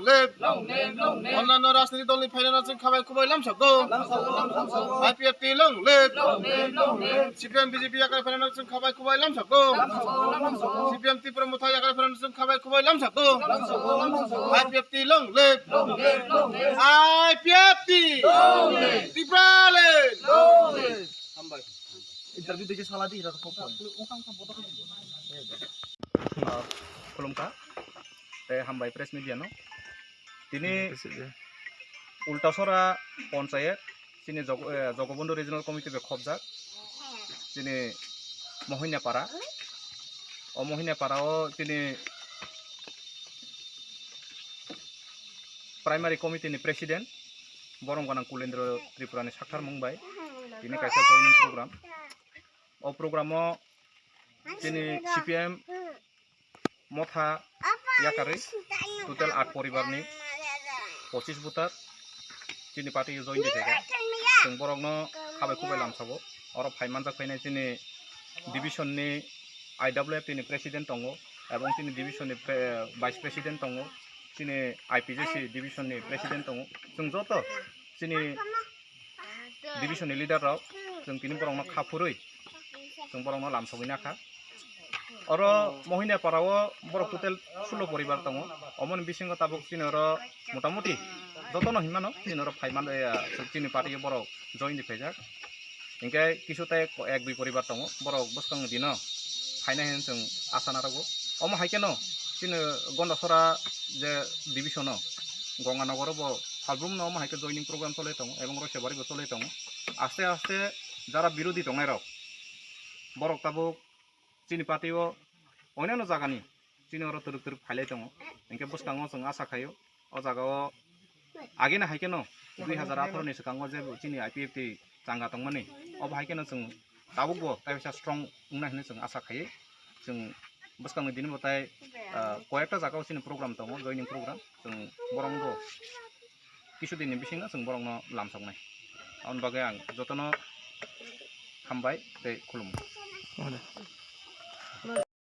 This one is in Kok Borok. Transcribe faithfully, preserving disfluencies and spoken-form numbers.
Live. Long live, long live. Onnanno rajniti dolni phainano chwng khabai kubai lamsokgo. Lamsokgo, lamsokgo. I P F T long live. Long live, long live. C P M B J P yakarwi phainano chwng khabai kubai lamsokgo. Lamsokgo, lamsokgo. C P M Tripura Motha yakarwi phainano chwng khabai kubai lamsokgo. Lamsokgo, lamsokgo. I P F T long live. Long live, long live. I P F T. Long live. Tripura land. Long live. Hambai. Interview dikhe saladi, hira kok kok. Ah, khulumkha. Tei hambai press media no. Tini Ultasora Ponchayet, chini Jog-, eh, Jogobondhu Regional Committee bai khobjak, chini Mohinapara. O Mohinapara o chini Primary Committee ni President, borom gwnang Kulendra Tripura ni sakthar mung bai, tini kaisa joining program. O program o chini C P M Motha yakarwi total at poribar ni pochis voter chini party o join di khaikha. Chwng borok no khabai kubai lamsao. Oro phai manjak phainai chini division ni I W F T ni president tongo, ebong chini division ni pre-, vice president tongo, chini I P J C division ni president tongo. Chwng joto chini division ni leader rok, chwng tini borok no kha phurwi chwng borok no lamsogwi nakha. Oro Mohinapara o borok total sulo poribar tongo. Omoni bisingo tabuk chini oro motamuti jotono hinmano chini oro phaiman, eh, chini party o borok join di phaijak. Hinkhe kisu tei ek dui poribar tongo, borok bwskang dino phainai hinwi chwng asa narogo. Omo hai kheno chini Gondasora je division o Gonganagar o bo salbrum no omo hai khe joining program cholwi tongo, ebong Roisabari bo cholwi tongo. Aste aste jara birodhi tongnai rok, borok tabuk chini party o onyaino jagani chini oro twrwk twrwk phailai tongo. Hinkhe bwskango chwng asa khaio o jaga o agini hai kheno dui hazar atharo ni swkango je chini I P F T changa tongmani, obo hai kheno chwng tabukbo kaisa strong wngnai hinwi chwng asa khaiwi. Chwng bwskangni dini bo tai, ah, koyekta jaga o chini program tongo, joining program. Chwng borokno kisu dinni bisingo chwng borokno lamsoknai. Aboni bagwi ang jotono hambai tei khulumgo.